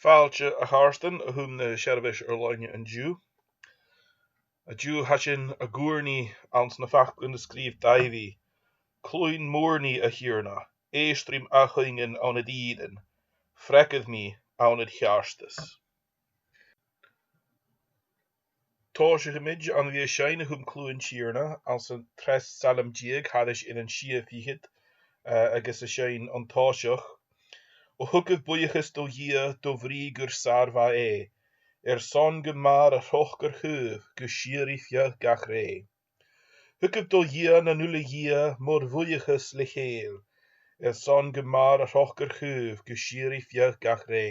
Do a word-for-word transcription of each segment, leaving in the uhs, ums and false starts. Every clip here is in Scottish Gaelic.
Fàilte, a chàirdean, a chum na seirbheis air-loidhne an-diugh. An-diugh tha sinn ag ùrnaigh anns na faclan a sgrìobh Daibhidh: Cluinn m' ùrnaigh, a Thighearna, èist rim ath-chuingean ann ad fhìrean, freagair mi ann ad cheartas. Tòisichidh sinn a bhith a' seinn a chum cliù an Tighearna anns an treas Salm deug thairis air an sia fichead, eh, agus a' seinn an toiseach. O thugaibh buidheachas do Dhia, do bhrìgh gur sàr-mhath e, airson gum b' fheàrr a thròcair chaoimh gu sìorraidh feadh gach rè. Thugaibh do Dhia nan uile dhia mo bhuidheachas le chèil, airson gum b' fheàrr a thròcair chaoimh gu sìorraidh feadh gach rè.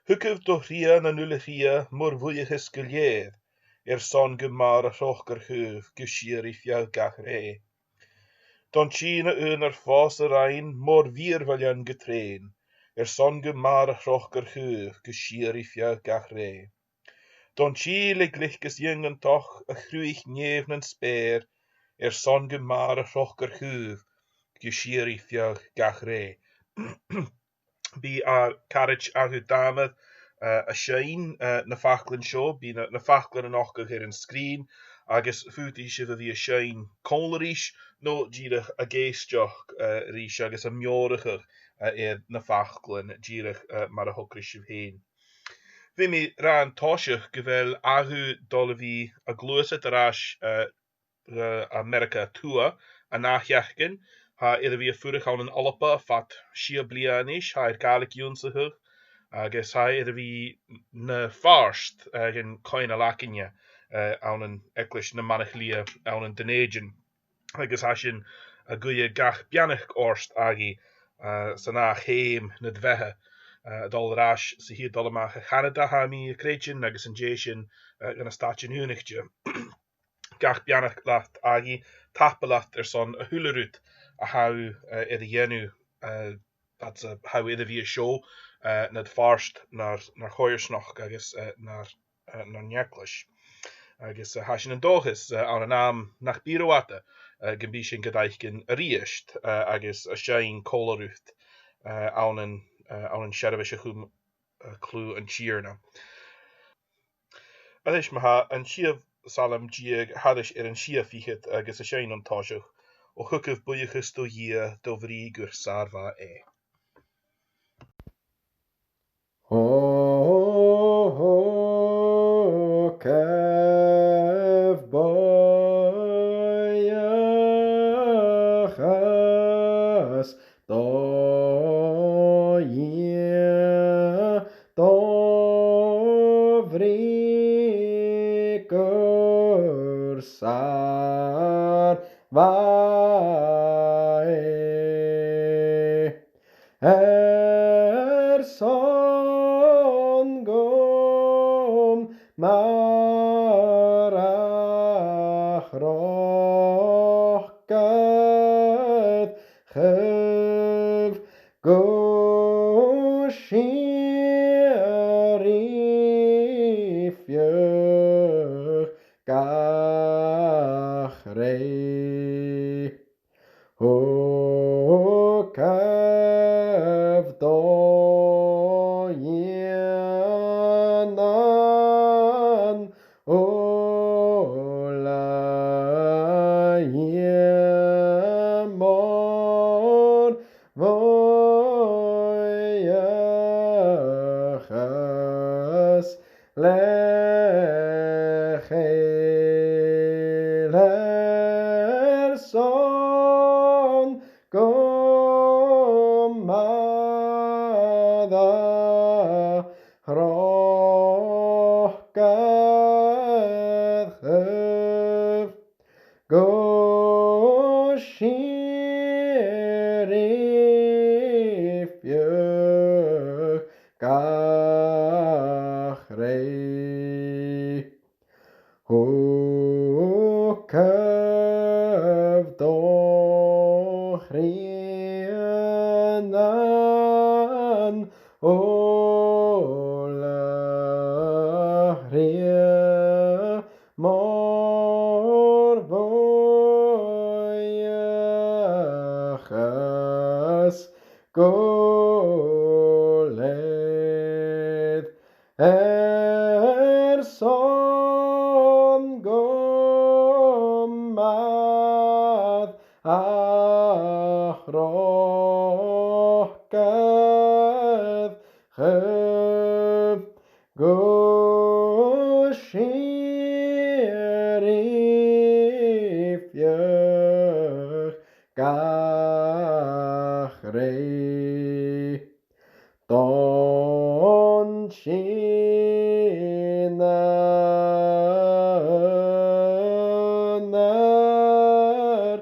Thugaibh do thriath nan uile thriath mo bhuidheachas gu lèir, airson gum b' fheàrr a thròcair chaoimh gu sìorraidh feadh gach rè. Don tì na aonar fòs a rinn mo mhìorbhailean gu treun, airson gum b' fheàrr a thròcair chaoimh gu sìorraidh feadh gach rè. Don tì le gliocas iongantach a chruthaicheadh nèamh nan speur, airson gum b' fheàrr a thròcair chaoimh gu sìorraidh feadh gach rè. Bidh ar caraid agaibh, Dàmaid, eh, a' seinn, eh, na faclan seo, bidh na, na faclan a' nochdadh air an sgrìn, agus faodaidh sibh a bhith a' seinn còmhla ris, no dìreach ag èisteachd, eh, ris agus a' meòrachadh, eh, air na faclan dìreach, eh, mar a thogras sibh fhèin. Bha mi ag ràdh an toiseach gu bheil agaibh dol a bhith a' gluasad air ais, eh, gu Ameireaga a Tuath an ath-sheachdain. Tha e air a bhith a' fuireach ann an Alba fad sia bliadhna a-nis, tha e air Gàidhlig ionnsachadh, agus tha e air a bhith na phàirt, eh, den choitheanal againne, eh, ann an Eaglais nam Manach Liath ann an Dùn Èideann. Agus tha sinn a' guidhe gach beannachd ort agaibh, eh, san ath cheum nad bheatha, eh, a' dol air ais 's a thighinn a dhol a-mach a Chanada, tha mi a' creidsinn, agus an dèidh sin, eh, gu na Stàitean Aonaichte. Gach beannachd leat agaibh, tapadh leat airson a h-uile rud a tha thu, eh, air a dhèanamh, eh, fhad 's a tha thu air a bhith an seo, eh, nad phàirt nar, nar coimhearsnachd agus, eh, nar, eh, nar n-eaglais. Agus, eh, tha sinn an dòchas, eh, ann an àm nach bi ro fhada, eh, gum bi sinn gad fhaicinn a-rithist, eh, agus a' seinn còmhla riut, eh, ann an, eh, ann an seirbheis a chum, eh, cliù an Tighearna. A-nis ma-thà, an t-siathamh Salm deug thairis air an sia fichead agus a' seinn an toiseach: O thugaibh buidheachas do Dhia, do bhrìgh gur sàr-mhath e. O thugaibh buidheachas do Dhia, do bhrìgh gur sàr-mhath e, airson gum b' fheàrr a thròcair chaoimh gu sìorraidh feadh gach rè. Thugaibh do Dhia nan uile dhia mo bhuidheachas le chèil, airson gum b' fheàrr a thròcair chaoimh gu sìorraidh feadh gach rè. Thugaibh do chridhe nan uile thriath mo bhuidheachas gu lèir. Air son gum mad a chrochad chubh gu sìorraidh fiodh gach rè. Don t-sìneadh nar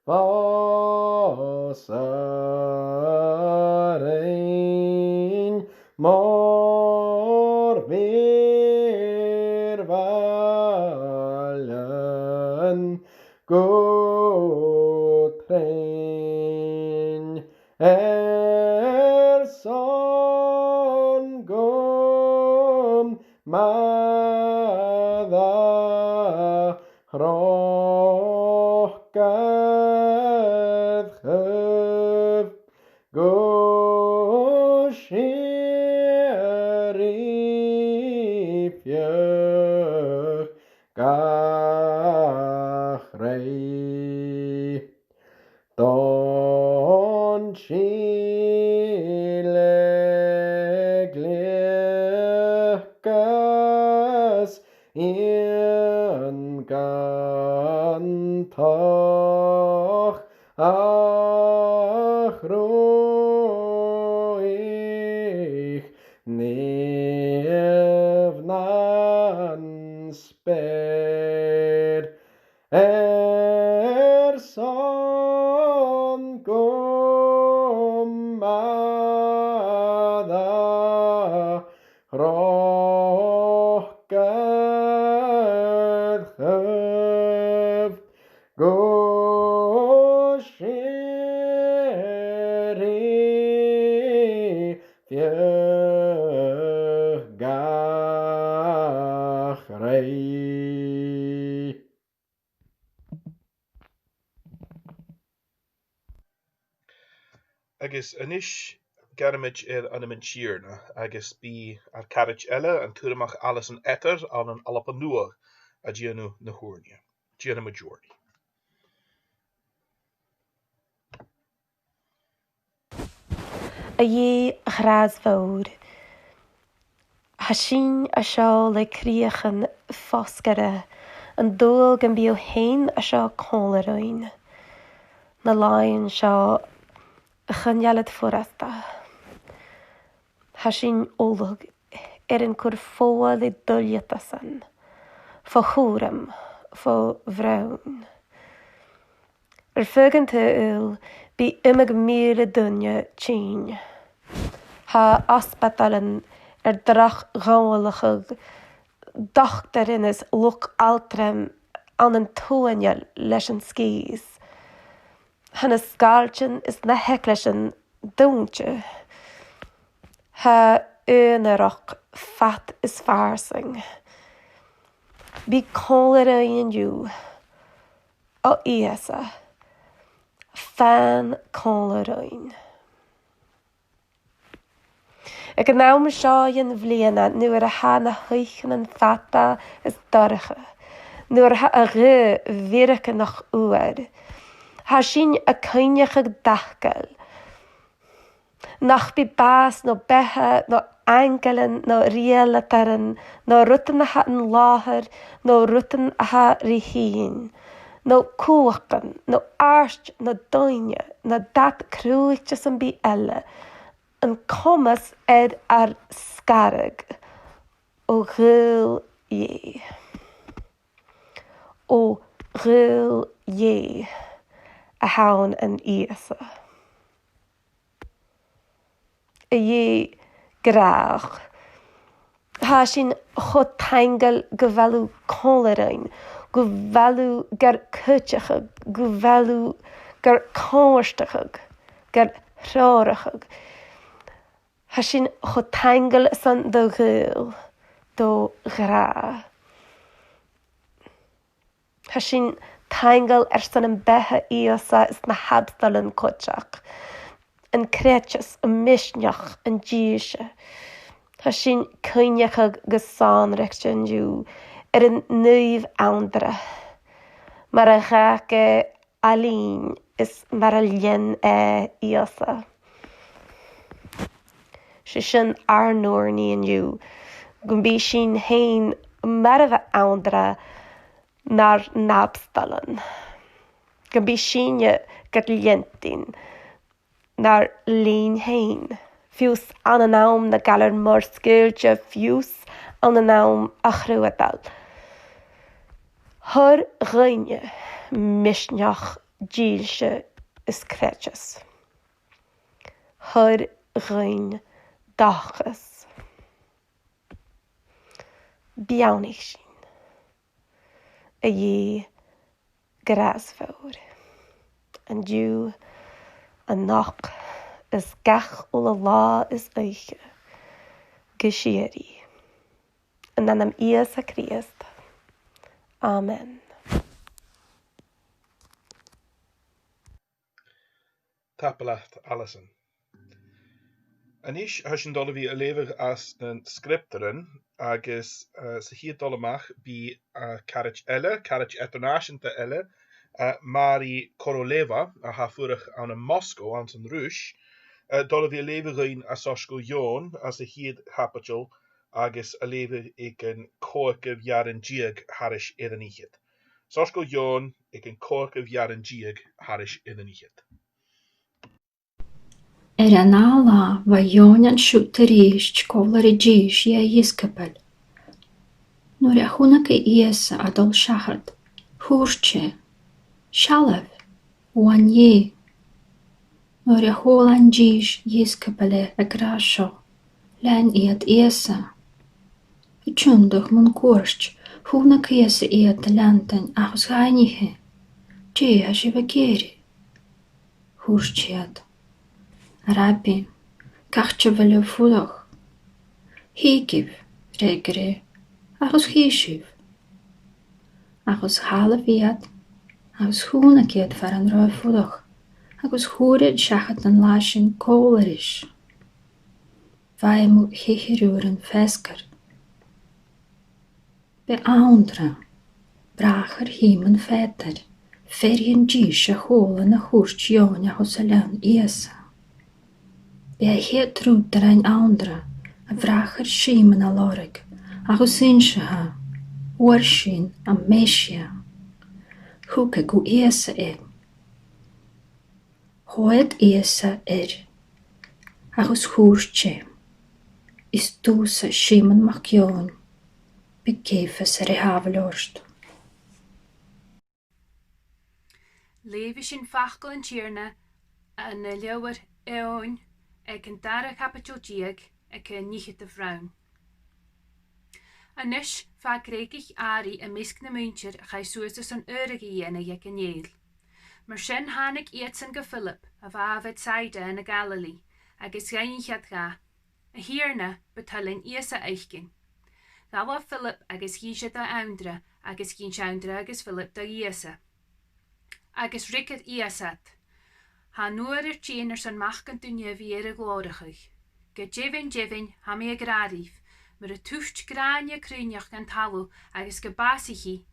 fòsair rinn mòr mhìorbhailean gu treun. Air son gum mad a chrochad chubh gu sìorraidh fiodh gach rè. Don t-sìl gliocas iongantach a chruthaich naomh nan speur. Air son gum mad a chrochad chubh gu sìorraidh fiodh gach rè. Agus a-nis, gabhamaid air ainm an Tighearna, agus bidh ar caraid eile, an t-Urramach Alison Etter, ann an Alba Nuadh, a' dèanamh na h-ùrnaigh. Dèanamaid ùrnaigh. A Dhè ghràsmhor, tha sinn an seo le cridheachan fosgaire, an dùil gum bi thu fhèin an seo còmhla rinn. Na làithean seo a' coinneachadh furasta. Tha sinn ullamh air an cur fodha le duilgheadasan, fo chùram, fo bhronn. Air feadh an t-saoghail, bidh iomadh mìle duine tinn. Tha ospadailean air droch-ghabhalachadh, dochtairean is luchd-altraim ann an tuathanail leis an sgìos. Tha na sgoiltean is na h-eaglaisean dùinte. Tha aonarachd fad is farsaing. Bi còmhla rinn an-diugh, o Ìosa, fan còmhla rinn. Aig an àm seo dhen bhliadhna, nuair a tha na h-oidhcheannan fada is dorcha, nuair a tha a' ghaoth mheirgeanach fhuar, tha sinn a' cuimhneachadh d' fhacail. Nach bi bàs no beatha no ainglean no riaghaltairean no rudan a tha an làthair no rudan a tha ri thighinn, no cumhachdan no àird no doimhne no dad cruaidh sam bith eile, an comas air ar sgaradh, o ghaol Dhè. O ghaol Dhè a th' ann an Ìosa. A Dhè gràdh, tha sinn cho taingeil gu bheil thu còmhla rinn, gu bheil thu gar cuideachadh, gu bheil thu gar comhfhurtachadh, gar treòrachadh. Tha sinn cho taingeil airson do ghaol, do ghràdh. Tha sinn taingeil airson am beatha Ìosa is na h-abstolaich cuideachd, an creideas, am misneachd, an dithis. Tha sinn a' cuimhneachadh gu sònraichte an-diugh air an naomh Anndra, mar a dh'fhàg e a linn is mar a lean e Ìosa. 'S e sin ar n-ùrnaigh an-diugh, gum bi sinn fhèin mar a bha Anndra nar n-abstolan. Gum bi sinne gar leantainn nar linn fhèin, fiù 's ann an àm na galar mòr-sgaoilte, fiù 's ann an àm a' chruadail. Thoir dhuinne misneachd, dìlse is creideas. Thoir dhuinn dòchas. Beannaich sinn, a Dhè ghràsmhor, an-diugh, a-nochd, is gach uile là is oidhche, gu sìorraidh. An ainm Ìosa Crìosd. Amen. Tapadh leat, Alison. A-nis, tha sinn a' dol a bhith a' leughadh às na Sgriobtairean, agus, eh, sa chiad dol a-mach, bidh, eh, caraid eile, caraid eadar-nàiseanta eile, eh, Mary Koroleva, a tha a' fuireach ann am Moscow, anns an Ruis, eh, a' dol a bhith a' leughadh dhuinn à Soisgeul Eòin, anns a' chiad chaibideil, agus a' leughadh aig an còigeamh earrann deug thairis air an fhichead. Soisgeul Eòin aig an còigeamh earrann deug thairis air an fhichead. Air an ath latha bha Eòin an siud a-rithist còmhla ri dithis dhe a dheisciobail. Nuair a chunnaic e Ìosa a' dol seachad, thuirt e, "Seallaibh, Uan Dhè." Nuair a chuala na dithis dheisciobail e ag ràdh seo, lean iad Ìosa. A' tionndadh mun cuairt, chunnaic Ìosa iad a' leantainn agus dh'fhaighnich e, "Dè tha sibh ag iarraidh?" Thuirt iad, "A Rabbi, càit a bheil thu a' fuireach?" "Thigibh," fhreagair e, "agus chì sibh." Agus dh'fhalbh iad, agus chunnaic iad far an robh e a' fuireach, agus chuir iad seachad an latha sin còmhla ris. Bha e mu cheithir uairean feasgar. B' e Anndra, bràthair Shìmoin Pheadair, fear dhen dithis a chuala na chuirt Eòin agus a lean Ìosa. B' e a' chiad rud a rinn Anndra a bhràthair Shìmoin a lorg agus innse dha, uair sin, am Meisia. Thug e gu Ìosa e. Choimhead Ìosa air agus thuirt e, "Is tusa Sìmon Mac Eòin, bidh Ceòfas air a shàbhail ort." Leughaidh sinn facal an Tighearna ann an leabhar Eòin aig an dara caibideil deug aig an fhicheadamh rann. A-nis, fàg Greugaich àraidh am measg na muinntir a chaidh suas airson adhradh a dhèanamh aig an fhèill. Mar sin thàinig iadsan gu Philip, a bha à Bethsaida ann an Galili, agus dh'fhaighnich iad dha, "A Thighearna, bu toil leinn Ìosa fhaicinn." Dh'fhalbh Philip agus dh'inns e do Anndra, agus dh'inns Anndra agus Philip do Ìosa. Agus fhreagair Ìosa iad, "Tha an uair air tighinn airson Mac an Duine a bhith air a ghlòrachadh. Gu deimhinn, deimhinn, tha mi ag ràdh ribh, mura tuit gràin a' chruithneachd dhan talamh agus gum bàsaich i,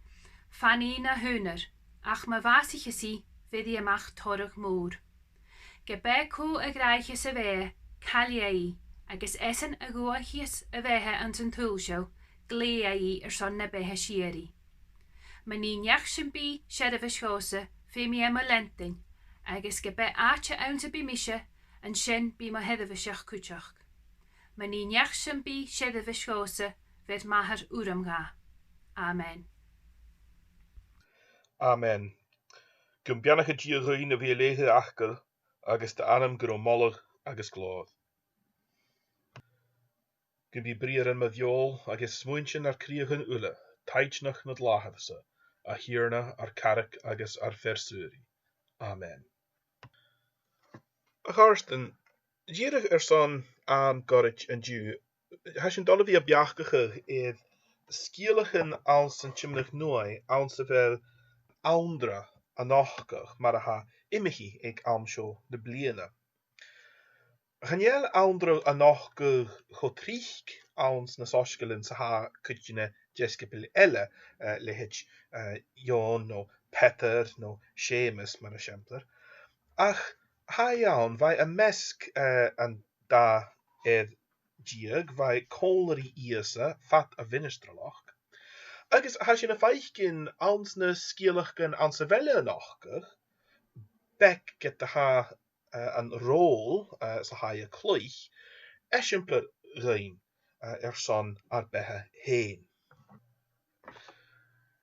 fan i na h-aonar, ach ma bhàsaicheas i, bheir i a-mach toradh mòr. Ge b' e cò a ghràdhaicheas a bheatha, caillidh e i, agus esan a ghuidheas a bheatha anns an t-saoghal seo, glèidhidh e i airson na beatha sìorraidh. Ma nì neach sam bith seirbheis dhòmhsa, feumaidh e mo leantainn, agus ge b' e àite anns am bi mise, an sin bidh mo sheirbheiseach cuideachd. Ma nì neach sam bith seirbheis dhòmhsa, bheir m' Athair urram dha." Amen. Amen. Gum beannaicheadh Dia dhuinn a bhith a' leughadh fhacail, agus d' ainm gun robh moladh agus glòir. Gum bi briathran mo bheòil agus smuaintean ar cridheachan uile taitneach nad làthair-sa, a Thighearna, ar carraig agus ar fear-saoraidh. Amen. A chàirdean, dìreach airson àm goirid an-diugh, tha sinn a' dol a bhith a' beachdachadh air sgeulachdan anns an Tiomnadh Nuadh anns a bheil Anndra a' nochdadh mar a tha iomchaidh aig àm seo na bliadhna. Chan eil Anndra a' nochdadh cho tric anns na soisgeulan 's a tha cuid de na deisciobail eile, eh, leithid, eh, Eòin no Peadar no Seumas, mar eisimpleir. Ach tha e ann, bha e am measg, eh, an dà fhear deug, bha e còmhla ri Ìosa fad a mhinistralachd. Agus tha sinn a' faicinn anns na sgeulachdan anns a bheil e a' nochdadh, beag ged a tha, eh, an ròl, eh, 's a tha e a' cluich, eisimpleir dhuinn, eh, airson ar beatha fhèin.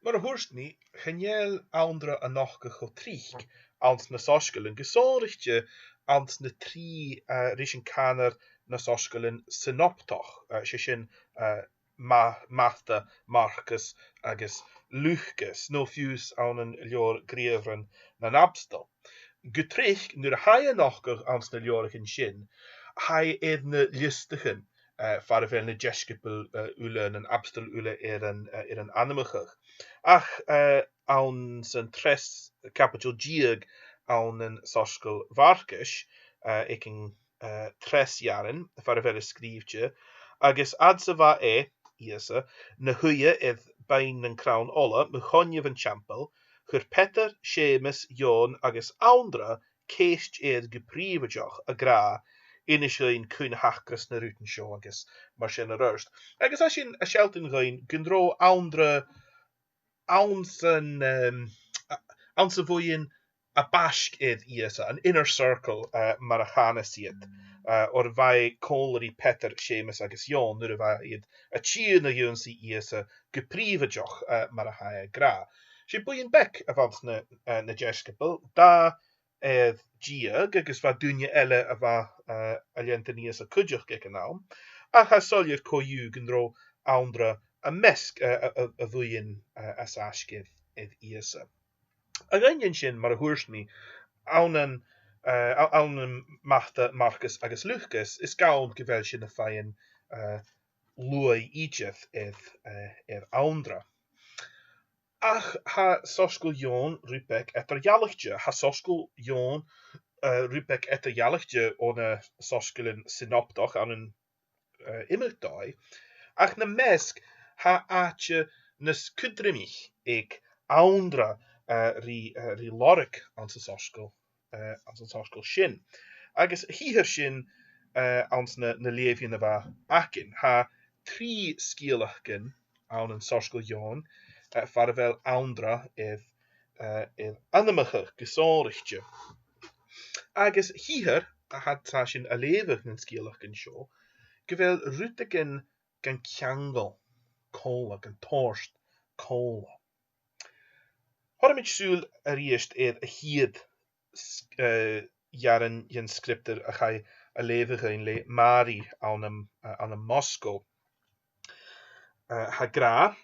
Mar a thuirt mi, chan eil Anndra a' nochdadh cho tric anns na soisgeulan, gu sònraichte anns na trì, eh, ris an canar na soisgeulan sinoptach, eh, 's e sin, eh, Ma-, Mata, Marcas agus Lucas, no fiù 's ann an leabhar Gnìomharan nan Abstol. Gu tric, nuair a tha e a' nochdadh anns na leabhraichean sin, tha e air na liostaichean, eh, far a bheil na deisciobail, eh, uile, nan abstol uile air an, eh, air an ainmeachadh. Ach, eh, anns an treas, caibideil deug ann an soisgeul Mharcais, eh, aig an, eh, treas earrann, far a bheil e sgrìobhte, agus fhad 's a bha e, Ìosa, na shuidhe air beinn nan crann-ola mu choinneamh an teampaill, chuir Peadar, Seumas, Eòin agus Anndra ceist air gu prìobhaideach ag ràdh, "Innis dhuinn cuin a thachras na rudan seo," agus mar sin air adhart. Agus tha sin a' sealltainn dhuinn gun robh Anndra anns an, em, a-, anns a' bhuidheann a b' fhaisg air Ìosa, an inner circle, eh, mar a chanas iad, eh, oir bha e còmhla ri Peadar, Seumas agus Eòin nuair a bha iad a' tighinn a dh'ionnsaigh Ìosa gu prìobhaideach, eh, mar a tha e ag ràdh. 'S e buidheann beag a bh' anns na, eh, na deisciobail, dà fhear deug agus bha duine eile a bha, eh, a' leantainn Ìosa cuideachd aig an àm, ach tha e soilleir co-dhiù gun robh Anndra am measg, eh, a, a, a' bhuidhinn, eh, as fhaisge air, air Ìosa. A dh'aindeoin sin, mar a thuirt mi, ann an, eh, a-, ann am Mata, Marcas agus Lucas, is gann gu bheil sinn a' faighinn, eh, luaidh idir air, eh, air Anndra. Ach tha soisgeul Eòin rud beag eadar-dhealaichte, tha soisgeul Eòin, eh, rud beag eadar-dhealaichte o na soisgeulan sinoptach ann an, eh, iomadh dòigh, ach nam measg tha àite nas cudromaiche aig Anndra, eh, ri, eh, ri lorg anns an soisgeul, eh, anns an soisgeul sin. Agus a' chiad fhear sin, eh, anns na, na leughaidhean a bh' againn, tha trì sgeulachdan ann an soisgeul Eòin, eh, far a bheil Anndra air, eh, air ainmeachadh gu sònraichte. Agus a' chiad fhear, a tha, tha sinn a' leughadh nan sgeulachdan seo, gu bheil rudeigin gan ceangal còmhla, gan toirt còmhla. Thoirmid sùil a-rithist air a' chiad s-, eh, earrann dhen sgriobtar a chaidh a leughadh dhuinn le Màiri ann am, eh, ann am Moscow. Eh, tha e ag ràdh,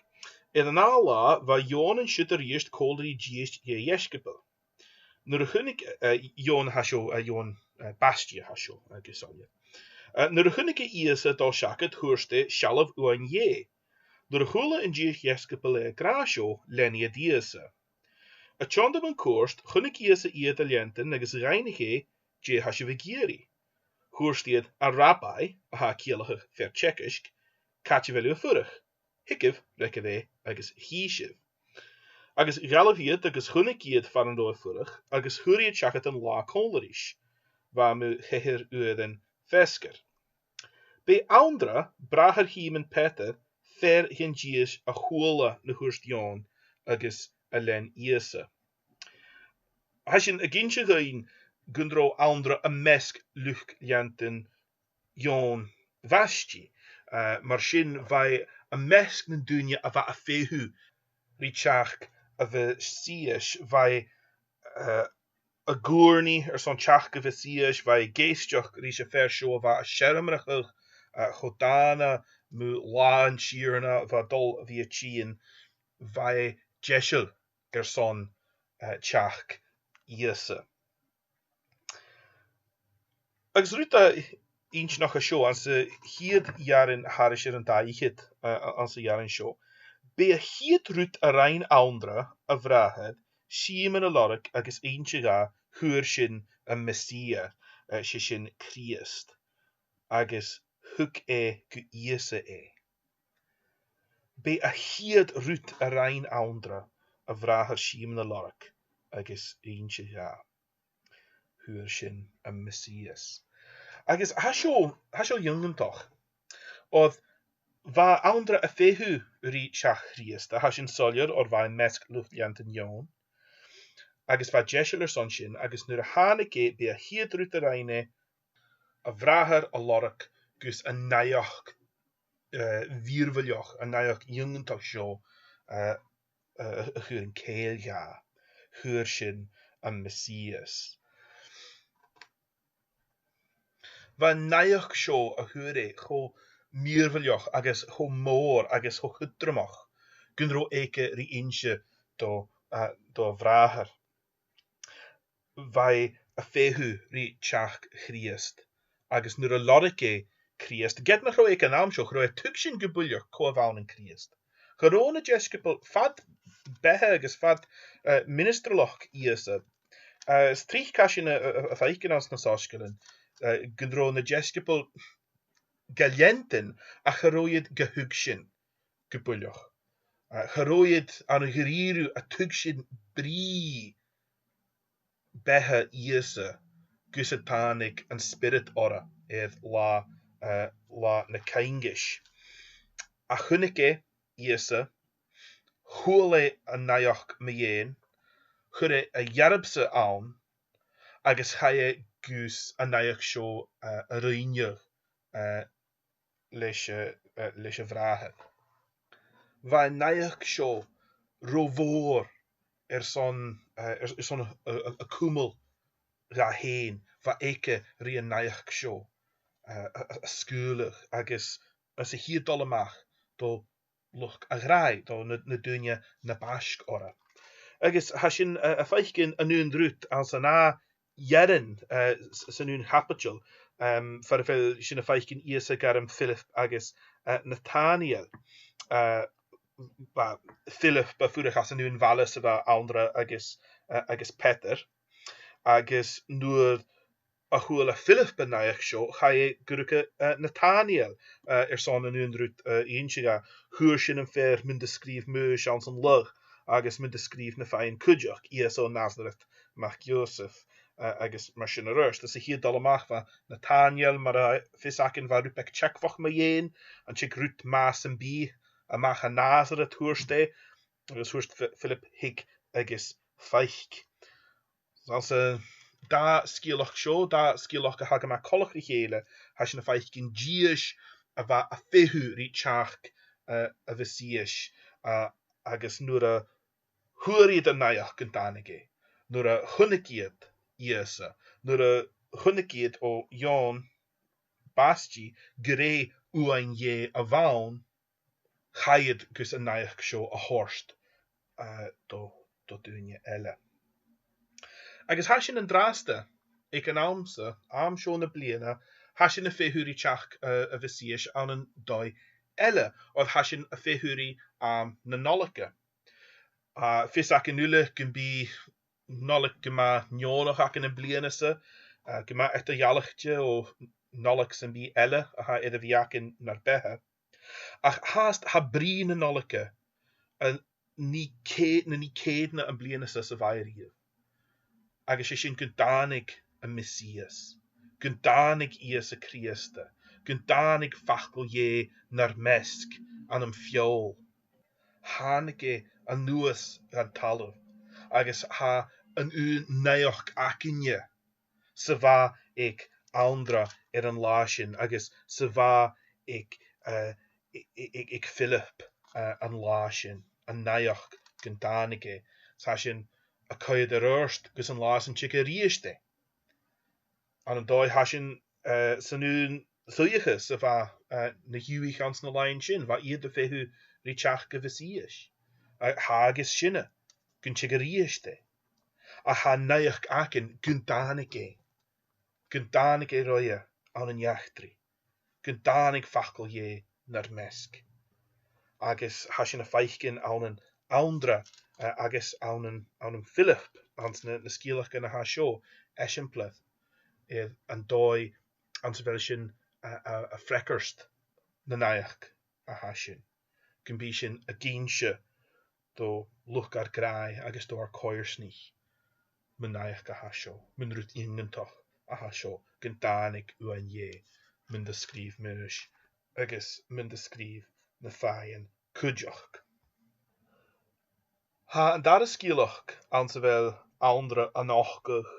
"Air an ath latha, bha Eòin an siud a-rithist còmhla ri dithis dheagh dheisciobail. Nuair a chunnaic," eh, Eòin a tha seo, eh, Eòin, eh, Baiste a tha seo, eh, gu soilleir. Eh, "Nuair a chunnaic e Ìosa a' dol seachad, thuirt e, 'Sealbh Uain Dhè.' Nuair a chuala an dithis dheisciobail e ag ràdh seo, lean iad Ìosa. An toiseach a' chuairt, chunnaic Ìosa iad a' leantainn agus dh'fhaighnich e dè tha sibh ag iarraidh. Thuirt iad, 'A Rabbi,'" a tha a' ciallachadh fear teagaisg, "càit a bheil thu a' fuireach? Thigibh, fhreagair e, agus chì sibh. Agus dh'fhalbh iad agus chunnaic iad far an robh e a' fuireach, agus chuir iad seachad an latha còmhla ris. Bha e mu cheithir uairean feasgar. B' e Anndra, bràthair Shìmoin Pheadair, fear dhen dithis a chuala na thuirt Eòin agus a lean Ìosa." Tha sin ag innse dhuinn gun robh Anndra am measg luchd-leantainn Eòin Bhaiste. Eh, mar sin, bha e am measg nan daoine a bha a' feitheamh ri teachd a Mhesiais, bha e, eh, ag ùrnaigh airson teachd a Mhesiais, bha e ag èisteachd ris an fhear seo a bha a' searmonachadh, eh, cho dàna mu latha an Tighearna a bha a' dol a bhith a' tighinn, bha e deiseil airson, eh, teachd Ìosa. Agus rud a tha inntinneach an seo, anns a' chiad earrann thairis air an dà fhichead, eh, anns an earrann seo, b' e a' chiad rud a rinn Anndra a bhràthair Sìmoin a lorg agus innse dha, fhuair sinn am Mesia, eh, 's e sin Crìosd. agus thug e gu Ìosa e. B' e a' chiad rud a rinn Anndra a bhràthair Sìmon a lorg agus innse dha. Fhuair sinn am Messias. Agus tha seo, tha seo iongantach. Oir bha Anndra a' feitheamh ri teachd Chrìosd, a tha sin soilleir oir bha e am measg luchd-leantainn Eòin. Agus bha e deiseil airson sin, agus nuair a thàinig e, b' e a' chiad rud a rinn e, a bhràthair a lorg gus an naidheachd, eh, mhìorbhaileach, an naidheachd iongantach seo, eh, eh, a chur an cèill dha. Fhuair sinn am Messias. Bha an naidheachd seo a fhuair e cho mìorbhaileach agus cho mòr agus cho cudromach gun robh aige ri innse do, eh, do bhràthair. Bha e a' feitheamh ri teachd Chrìosd, agus nuair a lorg e Crìosd, ged nach robh e aig an àm seo, cha robh e a' tuigsinn gu buileach cò a bh' ann an Crìosd. Cha robh na deisciobail fad beatha agus fad, eh, ministrealachd Ìosa. Eh, is tric tha sinn a', a', a' faicinn anns na soisgeulan, eh, gun robh na deisciobail ga leantainn ach cha robh iad ga thuigsinn gu buileach. Eh, cha robh iad ann an da-rìribh a' tuigsinn brìgh beatha Ìosa gus an tàinig an Spiorad orra air latha, eh, latha na Caingis. Ach chunnaic e Ìosa, chuala e an naidheachd mu dheidhinn, chuir e a dhearbhadh-sa ann, agus chaidh e gus an naidheachd seo, eh, a ruighneachadh, eh, leis a', eh, leis a' bhràthair. Bha an naidheachd seo ro mhòr airson, eh, air-, airson a, a, a cumail dha fhèin, bha aige ri an naidheachd seo, eh, a, a, a sgaoileadh agus, anns a' chiad dol a-mach do luchd a ghràidh, do na, na daoine na b' fhaisge orra. Agus tha sinn, eh, a' faicinn an aon rud anns an ath earrann, eh, s-, san aon chaibideil, em, far a bheil sinn a' faicinn Ìosa a' gairm Philip agus, eh, Natanael. Eh, bha Philip a' fuireach anns an aon bhaile 's a bha Anndra agus, eh, agus Peadar. Agus nuair a chuala Philip an naidheachd seo, chaidh e gu ruige, eh, Natanael, eh, airson an aon rud, eh, a innse dha. Fhuair sinn am fear mun do sgrìobh Maois anns an lagh, agus mun do sgrìobh na faighinn cuideachd, Ìosa o Nazaret mac Iòsaiph, eh, agus mar sin air adhart. Anns a' chiad dol a-mach bha Natanael, mar a tha fios againn, bha rud beag teagmhach mu dheidhinn, an tig rud math sam bith a-mach à Nazaret, thuirt e, agus thuirt Phi-, Philip, thig agus faic. Anns an dà sgeulachd seo, dà sgeulachd a tha gu math coltach ri chèile, tha sinn a' faicinn dithis a bha a' feitheamh ri teachd, eh, a' Mhessaois, eh, agus nuair a fhuair iad an naidheachd gun tàinig e, nuair a chunnaic iad Ìosa, nuair a chunnaic iad o Eòin Baistidh gur e uain Dhè a bh' ann, chaidh iad gus an naidheachd seo a thoirt, eh, do, do dhaoine eile. Agus tha sinn an-dràsta, aig an àm-sa, àm seo na bliadhna, tha sinn a' feitheamh ri teachd, eh, a' Mhessaois ann an dòigh eile, oir tha sinn a' feitheamh ri àm na Nollaige. Tha fios againn uile gum bi Nollaig gu math neònach againn am bliadhna-sa, eh, gu math eadar-dhealaichte o Nollaig sam bith eile a tha air a bhith againn nar beatha. Ach fhathast tha brìgh na Nollaige an nì cè-, na nì ceudna am bliadhna-sa 's a bha e riamh. Agus 's e sin gun tàinig am Messias, gun tàinig Ìosa Crìosda, gun tàinig facal Dhè nar measg ann am feòil. Thàinig e a-nuas dhan talamh, agus tha an aon naidheachd againne 's a bha aig Anndra air an là sin, agus 's a bha aig, eh, aig, aig, aig Philip, eh, an là sin, an naidheachd gun tàinig e. 'S tha sinn a' coimhead air adhart gus an là san tig a-rithist e. Ann an dòigh tha sinn, eh, san aon suidheachadh 's a bha, eh, na h-Iùdhaich anns na làithean sin, bha iad a' feitheamh ri teachd a' Mhessaois. A, tha agus sinne, gun tig a-rithist e. Ach tha naidheachd againn gun tàinig e, gun tàinig e roimhe ann an eachdraidh, gun tàinig facal Dhè nar measg. Agus tha sinn a' faicinn ann an Anndra, eh, agus ann an, ann am Philip, anns na, na sgeulachdan a tha seo, eisimpleir air an dòigh anns a bheil sinn a, a, a fhreagairt na naidheachd a tha sin. Gum bi sinn ag innse do luchd ar gràidh agus do ar coimhearsnaich mun naidheachd a tha seo, mun rud iongantach a tha seo, gun tàinig uainn Dhè mun do sgrìobh Maois agus mun do sgrìobh na fàidhean cuideachd. Tha an dàrna sgeulachd anns a bheil Anndra a' nochdadh,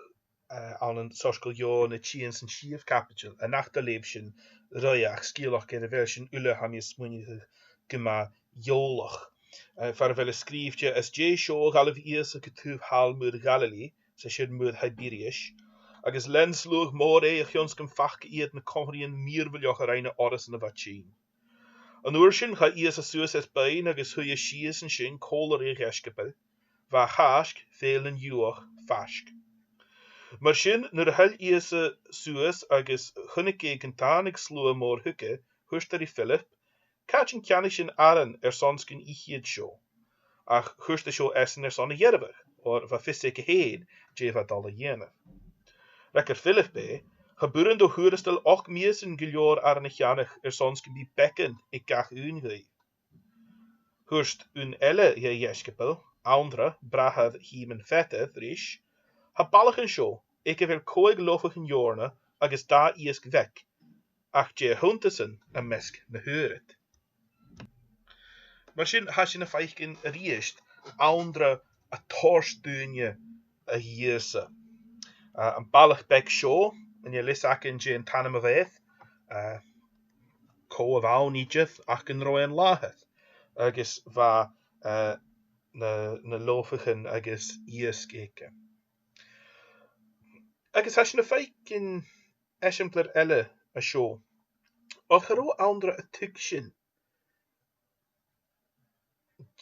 eh, ann an Soisgeul Eòin a' tighinn san t-siathamh caibideil, an ath do leugh sinn roimhe, ach sgeulachd air a bheil sinn uile, tha mi a' smaoineachadh, gu math eòlach. Eh, far a bheil e sgrìobhte: Às dèidh seo, dh'fhalbh Ìosa gu taobh thall muir Ghalile, 's e sin muir Thiberias, agus lean sluagh mòr e, a chionn 's gum faca iad na comharraidhean mìorbhaileach a rinn e orrasan a bha tinn. An uair sin chaidh Ìosa suas air beinn agus shuidh e sìos an sin còmhla ri a dheisciobail. Bha a Chàisg, fèill nan Iùdhach, faisg. Mar sin, nuair a thoil Ìosa suas agus chunnaic e gun tàinig sluagh mòr thuige, thuirt e ri Philip, Càit an ceannaich sinn aran airson 's gun ith iad seo? Ach thuirt e seo esan airson a dhearbhadh, oir bha fios aige fhèin dè bha dol a dhèanamh. Fhreagair Philip e, Cha b' urrainn dhomh fhurasta ochd mìosan gu leòr aran a cheannach airson 's gum bi beagan aig gach aon dhuibh. Thuirt aon eile dhe dheisciobail, Anndra, bràthair Shìmoin Pheadair, ris, Tha balach an seo, aig a bheil còig lofagan eòrna agus dà iasg bheag, ach dè a th' annta-san am measg na h-uiread? Mar sin, tha sinn a' faicinn a-rithist Anndra a' toirt daoine a dh'Ìosa. Eh, am balach beag seo, chan eil fhios againn dè an t-ainm a bh' air, eh, cò a bh' ann idir, ach gun robh e an làthair, agus bha, eh, na, na lofagan agus iasg aige. Agus tha sinn a' faicinn eisimpleir eile an seo. Oir cha robh Anndra a' tuigsinn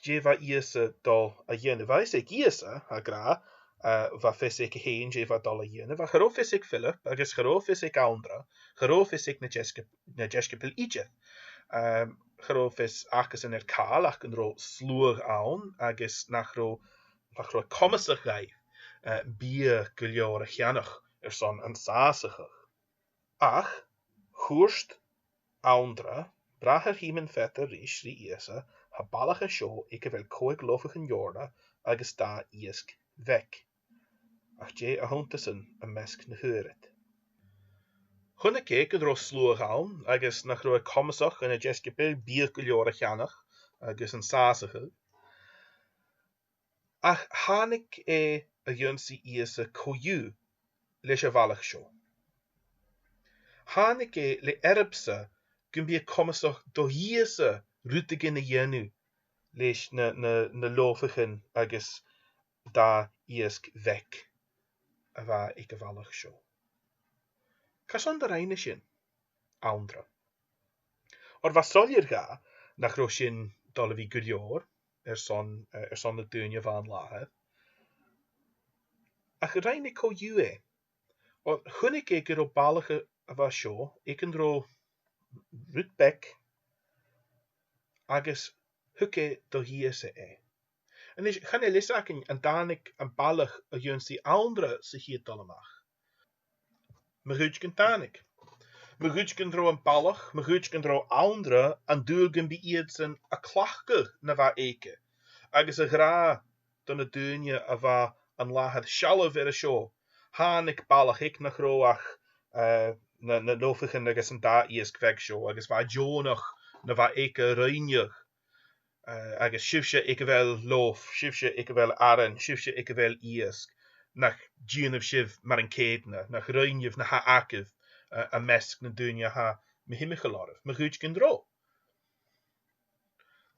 dè bha Ìosa dol a dhèanamh. Bha fios aig Ìosa, tha e ag ràdh, eh, bha fios aige fhèin dè bha dol a dhèanamh, ach cha robh fios aig Philip, agus cha robh fios aig Anndra, cha robh fios aig na deisciob-, na deisciobail idir. Ehm, cha robh fios acasan air càil ach gun robh sluagh ann, agus nach robh, nach robh e comasach dhaibh, eh, biadh gu leòr a cheannach airson an sàsachadh. Ach thuirt Anndra, bràthair Shìmoin Pheadair, ris ri Ìosa, Tha balach an seo aig a bheil còig lofagan eòrna agus dà iasg bheag, ach dè a th' annta-san am measg na h-uiread? Chunnaic e gun robh sluagh ann, agus nach robh e comasach dha na deisciobail biadh gu leòr a cheannach agus an sàsachadh. Ach thàinig e a dh'ionnsaigh Ìosa co-dhiù leis a' bhalach seo. Thàinig e le earbsa gum bi e comasach do dh'Ìosa rudeigin a dhèanamh leis na, na, na lofagan agus dà iasg bheag a bha aig a' bhalach seo. Carson do rinn e sin, Anndra? Oir bha soilleir dha nach robh sin dol a bhith gu leòr airson, eh, airson na daoine a bha an làthair. Ach rinn e co-dhiù e. Oir chunnaic e gun robh balach a, a bha seo, aig an robh rud beag, agus thug e do dh'Ìosa e. A-nis, chan eil fhios againn an tàinig am balach a dh'ionnsaigh Anndra sa chiad dol a-mach. Ma dh'fhaodte gun tàinig. Ma dh'fhaodte gun robh am balach, ma dh'fhaodte gun robh Anndra an dùil gum bi iadsan a' cleachdadh na bha aige, agus a' gràdh do na daoine a bha an làthair sealbh air a seo, thàinig balach aig nach robh ach, eh, na, na lofagan agus an dà iasg bheag seo, agus bha e deònach na bha aige a rinneadh, eh, agus sibhse aig a bheil lof, sibhse aig a bheil aran, sibhse aig a bheil iasg, nach dèanaibh sibh mar an ceudna, nach rinneibh na tha agaibh, eh, am measg nan daoine a tha mu thimcheall oirbh, ma dh'fhaodte gun robh.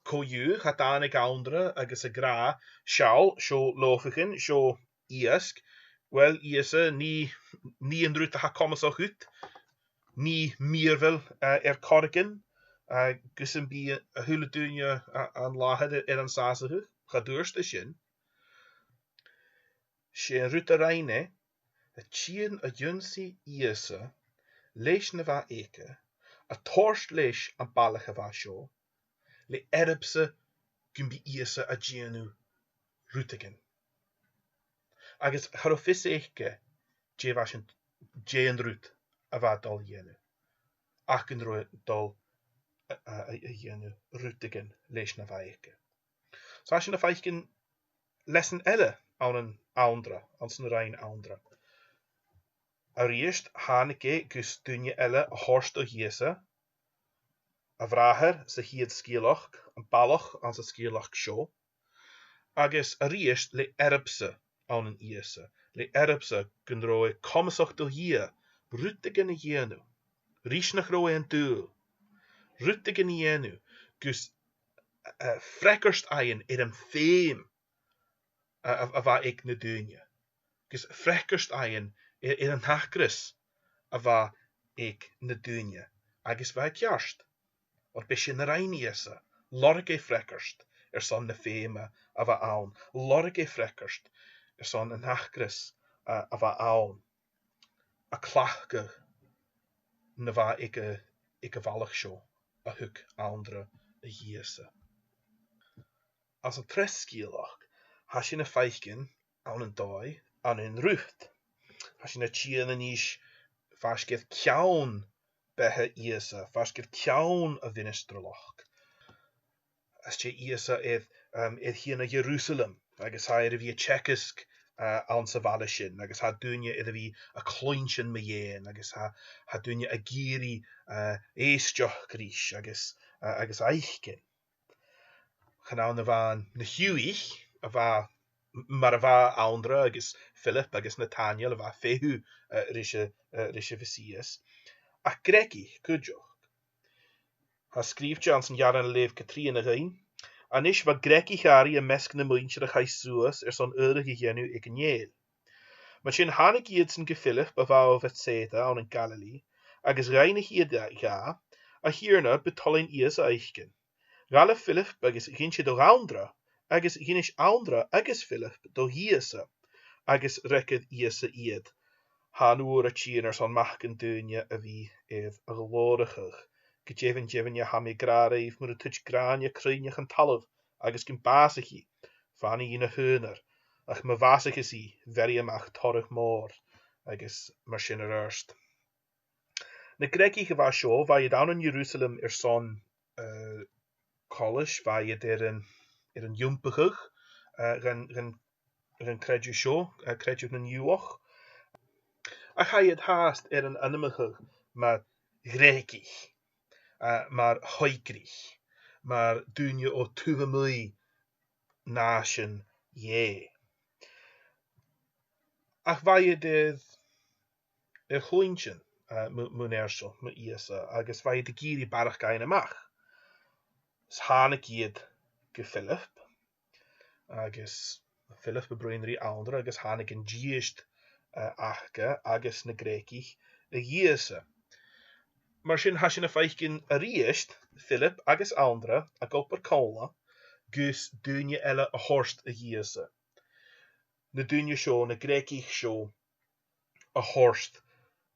Co-dhiù, cha tàinig Anndra agus ag ràdh, Seall, seo lofagan, seo iasg. Uill, Ìosa, nì, nì an rud a tha comasach dhut, nì mìorbhail, eh, air corragan, eh, gus am bi a h-uile duine, eh, an làthair air an sàsachadh. Cha tuirt e sin. 'S e an rud a rinn e, a' tighinn a dh'ionnsaigh Ìosa leis na bha aige, a' toirt leis am balach a bha seo, le earbsa gum bi Ìosa a' dèanamh rudeigin. Agus cha robh fios aige dè bha sin, dè an rud a bha e dol a dhèanamh. ach gun robh e a' dol a, a, a, a dhèanamh rudeigin leis na bha aige. So tha sinn a' faicinn leasan eile ann an Anndra, anns an Roinn Anndra. A-rithist, thàinig e gus duine eile a thoirt do dh'Ìosa, a bhràthair sa chiad sgeulachd, am balach anns an sgeulachd seo, agus a-rithist le earbsa ann an Ìosa, le earbsa gun robh e comasach do Dhia rudeigin a dhèanamh, ris nach robh e an dùil, rudeigin a dhèanamh gus, eh, freagairt fhaighinn air an fheum a, a, a bha aig na daoine, gus freagairt fhaighinn air, air an t-acras a bha aig na daoine, agus bha e ceart. Oir b' e sin a rinn Ìosa, lorg e freagairt airson na feum a bha ann, lorg e freagairt airson an t-acras a, a bha ann, a' cleachdadh na bha aig a', aig a' bhalach seo a thug Anndra a dh'Ìosa. Anns an treas sgeulachd, tha sinn a' faicinn ann an dòigh, ann an Rut. Tha sinn a' tighinn a-nis faisg air ceann beatha Ìosa, faisg air ceann a mhinistrealachd. Às dèidh Ìosa air, um, air thighinn a Ierusalem, agus tha e air a bhith a' teagasg, uh, anns a' bhaile sin, agus tha daoine air a bhith a' cluinntinn mu dheidhinn, agus tha, tha daoine ag iarraidh, uh, èisteachd ris, agus, uh, agus fhaicinn. Chan ann a-mhàin na h-Iùdhaich, a bha, m-, mar a bha Anndra agus Philip agus Natanael a bha a' feitheamh, eh, ris a', eh, ris a' Mheasaidheas, ach Greugaichean cuideachd. Tha sgrìobhte anns an earrann a leugh Catrìona dhuinn: A-nis bha Greugaichean airidh am measg na muinntir a chaidh suas airson adhradh a dhèanamh aig an fhèill. Mar sin thàinig iadsan gu Philip a bha o Bhetsaida ann an Galilee, agus dh'fhaighnich iad dha, A Thighearna, bu toil leinn Ìosa fhaicinn. Dh'fhalbh Philip agus dh'innis e do dh'Anndra, agus dh'innis Anndra agus Philip do dh'Ìosa, agus fhreagair Ìosa iad: Tha an uair a' tighinn airson Mac an Duine a bhith air a ghlòrachadh. Gu deimhinn, deimhinne, tha mi ag ràdh ribh, mura tuit gràin a' cruinneachadh an talamh agus gum bàsaichidh, fanfaidh i na h-aonar, ach ma bhàsaicheas i, bheir i a-mach toradh mòr, agus mar sin air adhart. Na Greugaichean a bha seo, bha iad ann an Ierusalem airson, eh, coltais, bha iad air an, air an iompachadh, eh, dhan, dhan, dhan creideamh seo, eh, creideamh nan Iùdhaich. Ach chaidh iad fhathast air an ainmeachadh mar Ghreugaichean, eh, mar shoidhgrich, mar daoine o taobh a-muigh nàisean Dhè. Ach bha iad air, air cluinntinn, eh, mu, mun fhear seo, mu Ìosa, agus bha iad ag iarraidh barrachd fhaighinn a-mach. Is thàinig iad gu Philip, agus Philip a' bruidhinn ri Anndra, agus thàinig an dithis, eh, aca agus na Greugaichean a dh'Ìosa. Mar sin, tha sinn a' faicinn a-rithist Philip agus Anndra ag obair còmhla gus daoine eile a thoirt a dh'Ìosa. Na daoine seo, na Greugaichean seo, a thoirt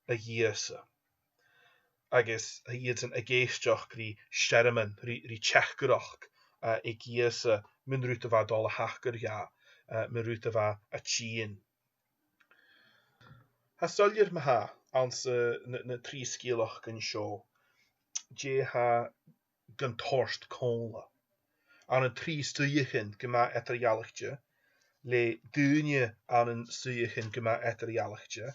a dh'Ìosa. Agus tha iadsan ag èisteachd ri searmon, ri, ri teachdaireachd, eh, aig Ìosa mun rud a bha a' dol a thachairt dha, eh, mun rud a bha a' tighinn. Tha soilleir ma-thà anns, eh, na, na trì sgeulachdan seo dè tha gan toirt còmhla. Ann an trì suidheachain gu math eadar-dhealaichte, le daoine ann an suidheachain gu math eadar-dhealaichte,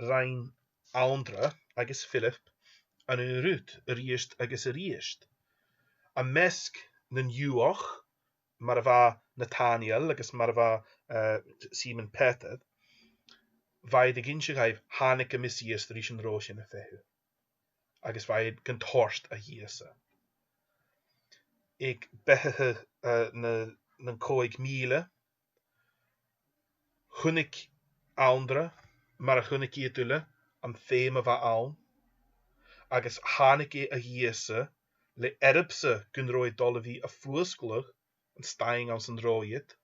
rinn Anndra agus Philip an aon rud a-rithist agus a-rithist. Am measg nan Iùdhaich, mar a bha Natanael agus mar a bha, eh, Sìmon Peter, bha iad ag innse dhaibh, thàinig am Measaidheas ris an robh sinn a' feitheamh. Agus bha iad gan toirt a dh'Ìosa. Aig beatha, eh, na, nan còig mìle, chunnaic Anndra, mar a chunnaic iad uile, am feum a bha ann, agus thàinig e a dh'Ìosa le earbsa gun robh e a' dol a bhith a' fuasgladh an staing anns an robh iad,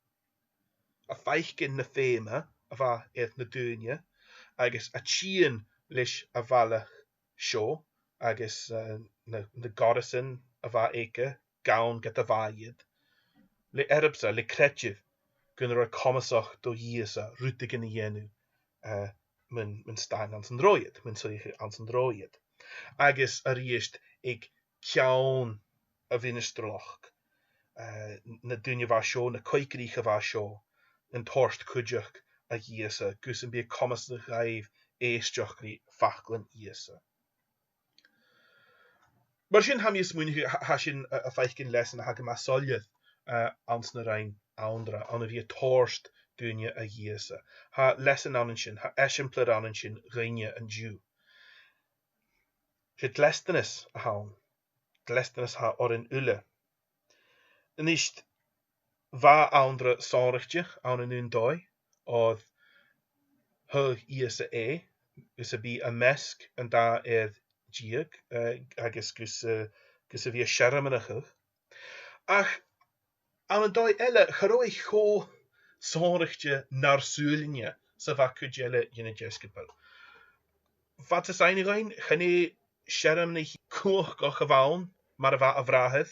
a' faicinn na feum a bha air na daoine, agus a' tighinn leis a' bhalach seo, agus, eh, na, na goireasan a bha aige, gann ged a bha iad, le earbsa, le creideamh gun robh e comasach do dh'Ìosa rudeigin a dhèanamh, eh, mun, mun staing anns an robh iad, mun suidheachadh anns an robh iad. Agus a-rithist aig ceann a' mhinistrealachd, eh, na daoine a bha seo, na coigrich a bha seo, an toirt cuideachd a dh'Ìosa, gus am bi comas dhaibh èisteachd ri faclan Ìosa. Mar sin, tha mi a' smaoineachadh, tha, tha sinn a', a' faicinn leasan a tha gu math soilleir, eh, anns na rinn Anndra, ann a bhith a' toirt daoine a dh'Ìosa. Tha leasan ann an sin, tha eisimpleir ann an sin dhuinne an-diugh. 'S e dleastanas a th' ann, dleastanas a th' oirnn uile. A-nis, bha Anndra sònraichte ann an aon dòigh, oir thagh Ìosa e, gus am bi am measg an dà fhear deug, eh, agus gus, eh, gus a bhith a' searmonachadh. Ach ann an dòigh eile, cha robh e cho sònraichte nar sùilean-sa 's a bha cuid eile dhe na deisciobail. Fad 's as aithne dhuinn, chan e searmonachadh cumhachdach a bh' ann mar a bha a bhràthair.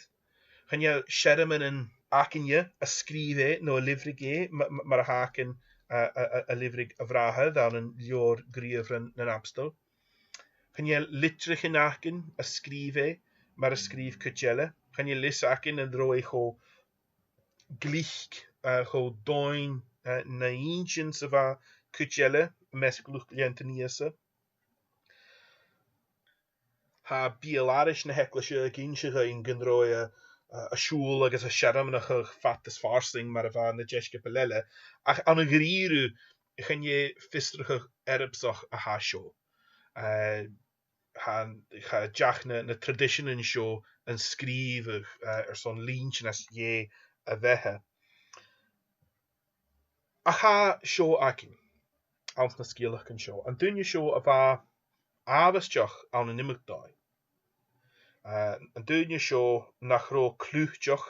Chan eil searmonan againne a sgrìobh e no a lethbhreug e, ma-, ma-, mar a th' againn, a, a, a, a lethbhreug a bhràthar ann an leabhar Gnìomharan nan Abstol. Chan eil litrichean againn a sgrìobh e mar a sgrìobh cuid eile. Chan eil fhios againn an robh e cho glic, eh, cho domhainn, eh, na inntinn 's a bha cuid eile am measg luchd-leantainn Ìosa. Tha beul-aithris na h-eaglaise ag innse dhuinn gun robh e, eh, a' siubhal agus a' searmonachadh fad is farsaing mar a bha na deisciobail eile, ach ann an da-rìribh, chan e fiosrachadh earbsach a tha seo. Eh, chan, cha deach na, na traidiseanan seo an sgrìobhadh, eh, airson linntean às dèidh a bheatha. Ach tha seo againn, anns na sgeulachdan seo, an duine seo a bha àbhaisteach ann an iomadh dòigh. Eh, an duine seo nach robh cliùiteach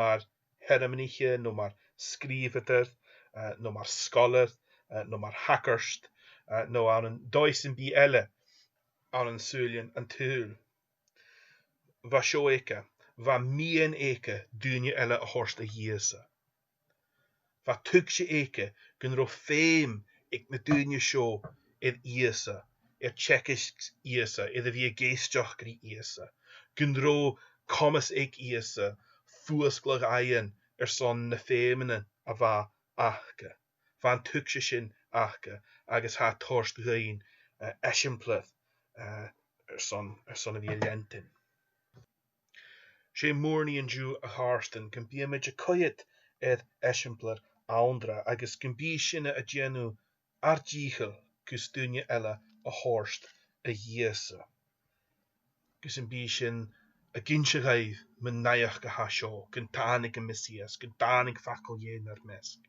mar shearmonaiche, no mar sgrìobhadair, eh, no mar sgoilear, eh, no mar shagart, eh, no ann an dòigh sam bith eile ann an sùilean an t-saoghail. Bha seo aige, bha miann aige daoine eile a thoirt a dh'Ìosa. Bha tuigse aige gun robh feum aig na daoine seo air Ìosa, air teagasg Ìosa, air a bhith ag èisteachd ri Ìosa, gun robh comas aig Ìosa fuasgladh fhaighinn airson na feumannan a bha aca. Bha an tuigse sin aca, agus tha e a' toirt dhuinn, eh, eisimpleir, eh, airson, airson a bhith a' leantainn. 'S e m' ùrnaigh an-diugh, a chàirdean, gum bithinn a' coimhead air eisimpleir Anndra, agus gum bi sinne a' dèanamh ar dìcheall gus daoine eile a thoirt a dh'Ìosa. Gus am bi sinn ag innse dhaibh mun naidheachd a tha seo, gun tàinig am Messias, gun tàinig facal Dhè nar measg.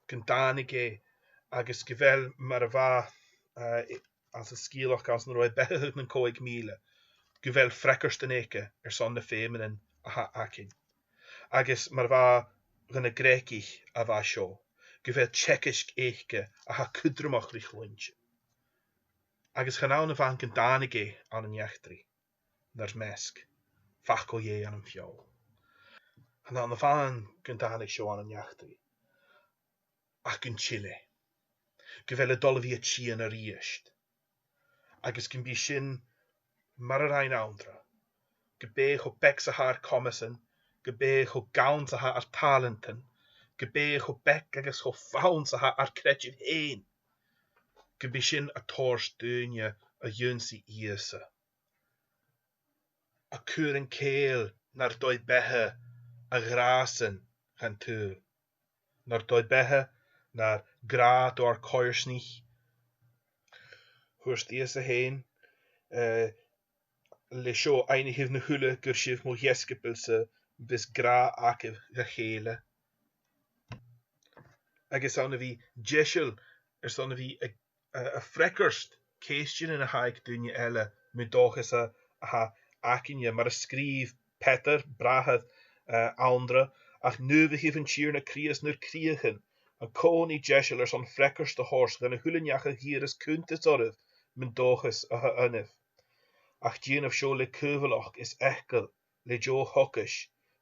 Gun tàinig e, agus gu bheil mar a bha, eh, anns an sgeulachd anns an robh e a' beathachadh nan còig mìle, gu bheil freagairtean aige airson na feumannan a tha againn. Agus mar a bha dha na Greugach a bha seo, gu bheil teagasg aige a tha cudromach ri chluinntinn. Agus chan ann a-mhàin gun tàinig e ann an eachdraidh nar measg, facal Dhè ann am feòil. Chan ann a-mhàin gun tàinig seo ann an eachdraidh, ach gun till e. Gu bheil e a' dol a bhith a' tighinn a-rithist. Agus gum bi sinn mar a rinn Anndra, ge b' e cho beag 's a tha ar comasan, ge b' e cho gann 's a tha ar tàlantan, ge b' e cho beag agus cho fann 's a tha ar creideamh fhèin, gum bi sinn a' toirt daoine a dh'ionnsaigh Ìosa. A' cur an cèill nar dòigh-beatha a ghràsan dhan t-saoghal. Nar dòigh-beatha, nar gràdh do ar coimhearsnaich. Thuirt Ìosa fhèin, eh, le seo aithnichibh na h-uile gur sibh mo dheisciobail-sa, bidh gràdh agaibh dha chèile. Agus ann a bhith deiseil airson a bhith a, a, a' freagairt cheistean a th' aig daoine eile mu dhòchas a, a tha againne, mar a sgrìobh Peadar, bràthair, eh, Anndra, ach naomhaichibh an Tighearna Crìosd nur cridheachan, an-còmhnaidh deiseil airson freagairt a thoirt dhan a h-uile neach a dh'iarras cunntas oirbh mun dòchas a th' annaibh. Ach dèanaibh seo le caomhalachd is eagal, le deagh thogais,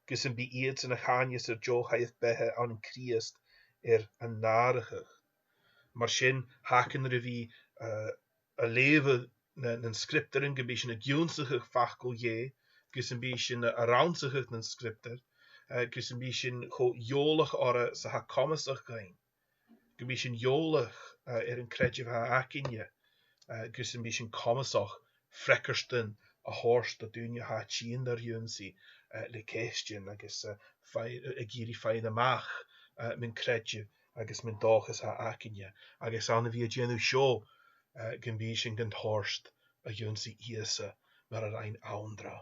gus am bi iadsan a chanas air deagh thaobh beatha ann an Crìosd air an nàrachadh. Mar sin, tha againn ri bhith, eh, a' leughadh na, nan sgriobtairean, gum bi sinn ag ionnsachadh facal Dhè, gus am bi sinn a' rannsachadh nan sgriobtair, eh, gus am bi sinn cho eòlach orra 's a tha comasach dhuinn, gum bi sinn eòlach, eh, air an creideamh a th' againne, eh, gus am bi sinn comasach freagairtean a thoirt do dhaoine a tha a' tighinn ar n-ionnsaigh, eh, le ceistean agus, eh, fai-, ag iarraidh faighinn a-mach, eh, mun creideamh agus mun dòchas a th' againne. Agus ann a bhith a' dèanamh seo, eh, gum bi sinn gan toirt a dh'ionnsaigh Ìosa mar a rinn Anndra.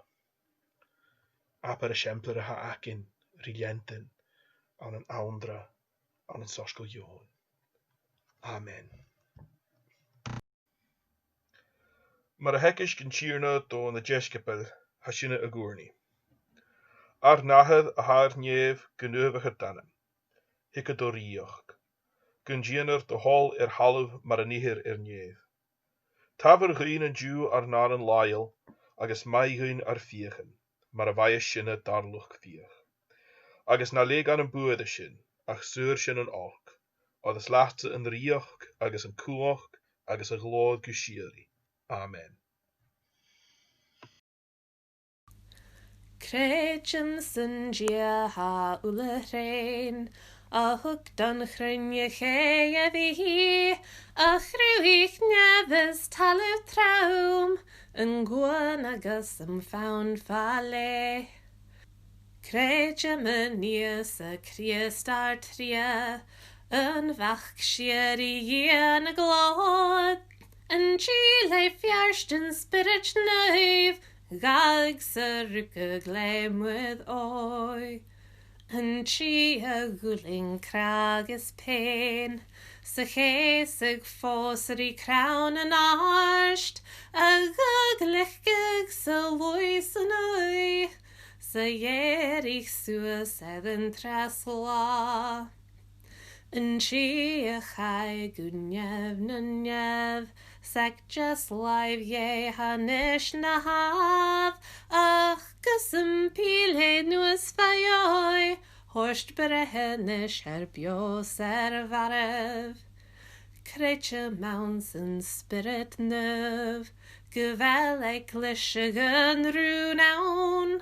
Abair eisimpleir a th' againn ri leantainn ann an Anndra, ann an soisgeul Eòin. Amen. Mar a theagaisg an Tighearna do na deisciobail, tha sinne ag ùrnaigh. Ar n-Athair a tha air nèamh, gu naomhaichear d' ainm. Thigeadh do rìoghachd. Gun dèanar do thoil air thalamh mar a nithear air nèamh. Tabhair dhuinn an-diugh ar n-aran làitheil, agus maith dhuinn ar fiachan, mar a mhaitheas sinne dar luchd-fiach. Agus na leig ann am buaireadh sinn, ach saor sinn on olc, oir is leatsa an rìoghachd agus an cumhachd agus a' ghlòir gu sìorraidh. Amen. Creideam san Dia tha uile-thrèin, a thug don chruinne-chè a bhith, a chruthaich nèamh is talamh trom, an cuan agus am fonn fa leth. Creideam an Ìosa Crìosd ar Tria, am Mac sìorraidh Dhia na glòir, an tì le feart an Spioraid Naoimh, dh'fhàg 's a rugadh le Muire Òigh. An tì a dh'fhuiling cràdh is pèin, 's a cheusadh fòs ri crann an àird, a dh'fhàg leagadh 's a luigh san aghaidh, 's a dh'èirich suas air an treas là. An tì a chaidh gu nèamh nan nèamh, 's aig deas làimh Dhè tha a-nis na tha, ach gus am pìle nuas fa dheòidh, thoirt breitheanas air beò 's air mharbh. Creideam anns an Spiorad Naomh, gu bheil eaglaise gun rùn ann,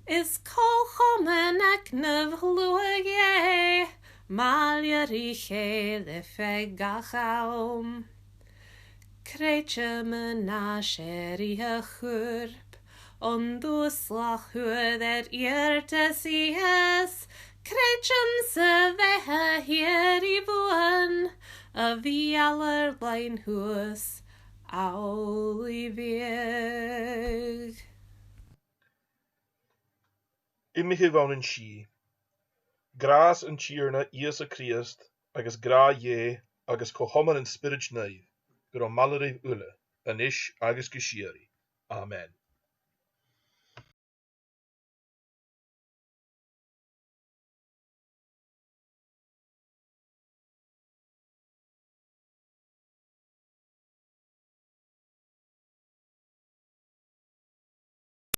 is co-chomann aig na sluaigh Dhè, maille ri chèile feadh gach àm. Creideam an às èirigh a' chuirp, on dùsghlach fhuar air iarrtas Ìosa, creideam sa bheatha shìorraidh bhuan, a bheul air loidhne shuas, amhlaidh bhiodh. Imithibh ann an sìth. Gràs an Tighearna Ìosa Crìosd, agus gràdh Dhè, agus co-chomann an Spioraid Naoimh, gu robh maille ribh uile, a-nis agus gu sìorraidh. Amen.